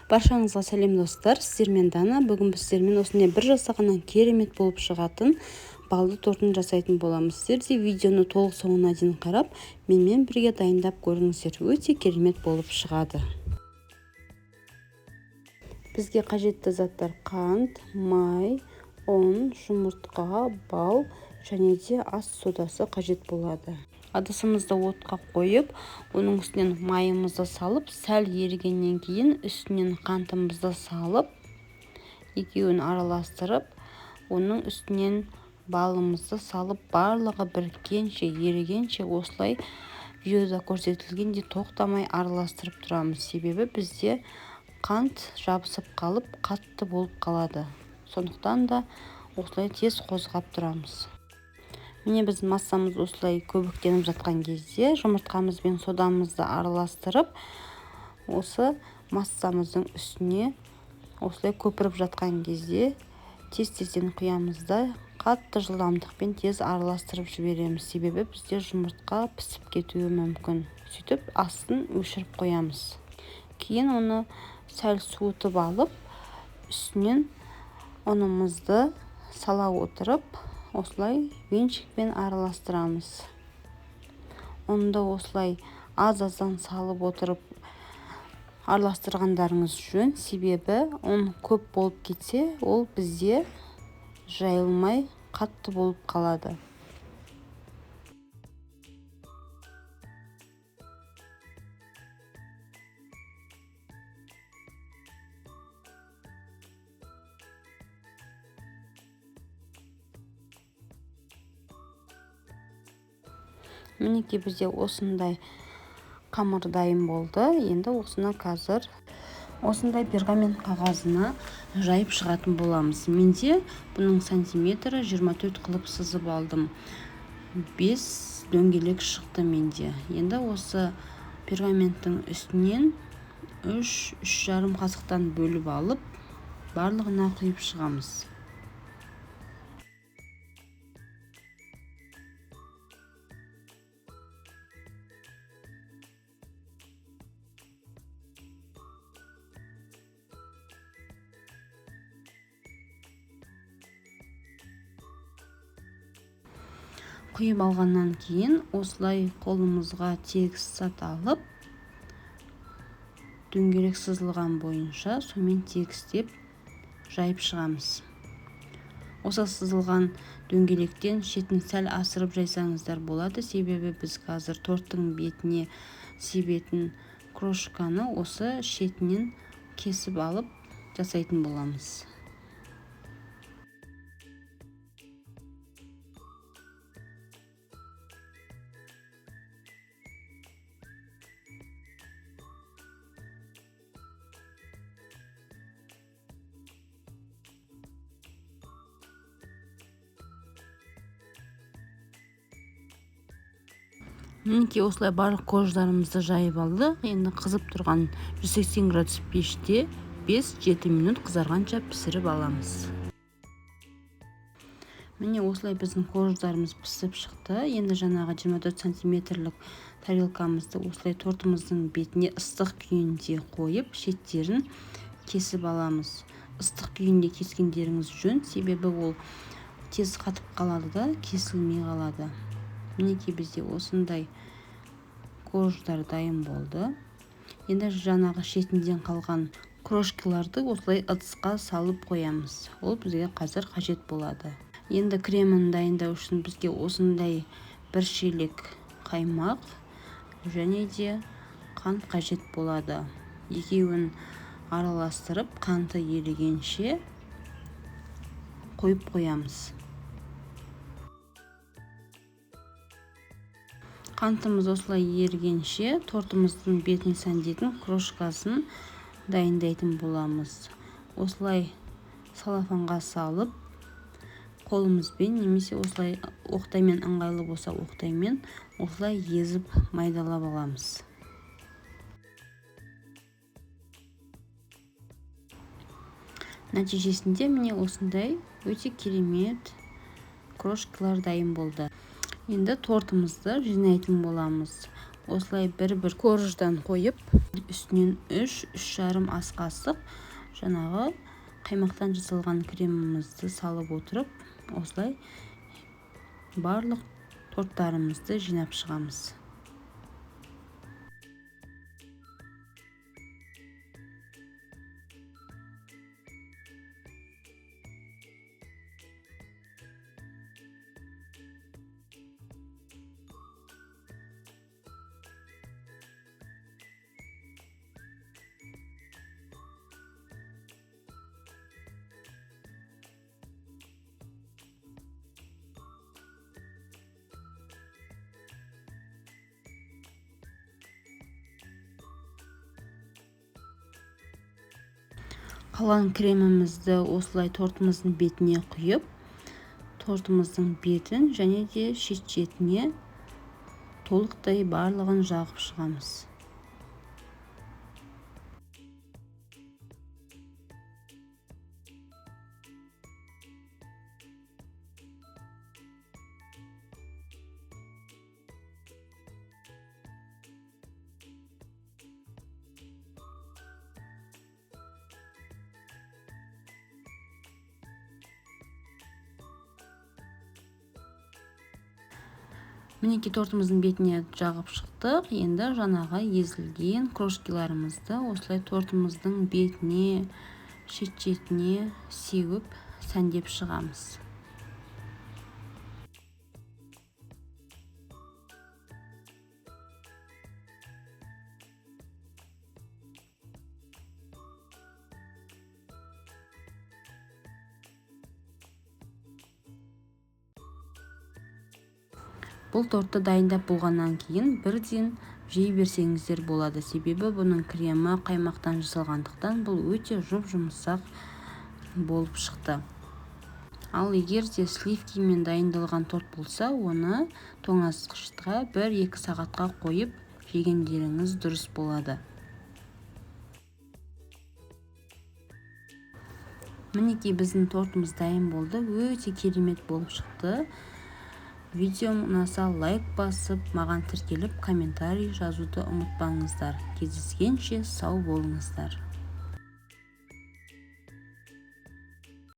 Баршаңызға сәлем, достар! Сіздермен Дана. Бүгін біз сіздермен осындай бір жасағаннан керемет болып шығатын балды тортын жасайтын боламыз. Сіздер де видеоны толық соңына дейін қарап, менімен бірге дайындап көріңіздер. Өте керемет болып шығады. Бізге қажетті заттар: қант, май, ұн, жұмыртқа, бал және де ас содасы қажет болады. Ыдысымызды отқа қойып, оның үстінен майымызды салып, сәл ерігеннен кейін үстінен қантымызды салып, екеуін араластырып, оның үстінен балымызды салып, барлығы біріккенше, ерігенше осылай видеода көрсетілгендей тоқтамай араластырып тұрамыз. Себебі бізде қант жабысып қалып, қатты болып қалады. Сондықтан да осылай тез қозғап тұрамыз. Міне, біздің массамыз осылай көбіктеніп жатқан кезде жұмыртқамыз бен содамызды араластырып, осы массамыздың үстіне осылай көпіріп жатқан кезде тез-тезден құямыз да, қатты жылдамдықпен тез араластырып жібереміз. Себебі бізде жұмыртқа пісіп кетуі мүмкін. Сөйтіп астын өшіріп қоямыз. Кейін оны сәл суытып алып, үстінен ұнымызды сала отырып, осылай венчикпен араластырамыз. Ұнды осылай аз-аздан салып отырып араластырғандарыңыз жөн, себебі ұн көп болып кетсе, ол бізде жайылмай қатты болып қалады. Мінекей, бізде осындай қамыр дайын болды. Енді осыны қазір осындай пергамент қағазына жайып шығатын боламыз. Менде бұның сантиметрі 24 қылып сызып алдым. 5 дөңгелек шықты менде. Енді осы пергаменттің үстінен 3-3,5 қасықтан бөліп алып, барлығына құйып шығамыз. Құйып алғаннан кейін осылай қолымызға тегіс зат алып, дөңгелек сызылған бойынша сонымен тегістеп жайып шығамыз. Осы сызылған дөңгелектен шетін сәл асырып жайсаңыздар болады, себебі біз қазір торттың бетіне себетін крошканы осы шетінен кесіп алып жасайтын боламыз. Мінекей, осылай барлық корждарымызды жайып алдық. Енді қызып тұрған 180 градус пеште 5-7 минут қызарғанша пісіріп аламыз. Міне, осылай біздің корждарымыз пісіп шықты. Енді жаңағы 24 сантиметрлік тарелкамызды осылай тортымыздың бетіне ыстық күйінде қойып, шеттерін кесіп аламыз. Ыстық күйінде кескендеріңіз жөн, себебі ол тез қатып қалады да, кесілмей қалады. Мінекей, бізде осындай корждар дайын болды. Енді жаңағы шетінден қалған крошкаларды осылай ыдысқа салып қоямыз. Ол бізге қазір қажет болады. Енді кремін дайындау үшін бізге осындай бір шелек қаймақ және де қант қажет болады. Екеуін араластырып, қанты ерігенше қойып қоямыз. Қантымыз осылай ерігенше тортымыздың бетін сәндейтін крошкасын дайындайтын боламыз. Осылай салафанға салып, қолымызбен немесе осылай оқтаймен, ыңғайлы болса оқтаймен осылай езіп майдалап аламыз. Нәтижесінде міне осындай өте керемет крошкалар дайын болды. Енді тортымызды жинайтын боламыз. Осылай бір-бір корждан қойып, үстінен 3-3,5 ас қасық жаңағы қаймақтан жасалған кремімізді салып отырып, осылай барлық торттарымызды жинап шығамыз. Қалған кремімізді осылай тортымыздың бетіне құйып, тортымыздың бетін және де шет-шетіне толықтай барлығын жағып шығамыз. Мінекей, тортымыздың бетіне жағып шықтық. Енді жаңағы езілген крошкиларымызды осылай тортымыздың бетіне, шет-шетіне сеуіп, сәндеп шығамыз. Бұл тортты дайындап болғаннан кейін бірден жей берсеңіздер болады. Себебі бұның кремі қаймақтан жасалғандықтан бұл өте жұп-жұмсақ болып шықты. Ал егер де сливкимен дайындалған торт болса, оны тоңазытқышқа 1-2 сағатқа қойып жегендеріңіз дұрыс болады. Мінекей, біздің тортымыз дайын болды. Өте керемет болып шықты. Видеом ұнаса лайк басып, маған тіркеліп, комментарий жазуды ұмытпаңыздар. Кездескенше сау болыңыздар.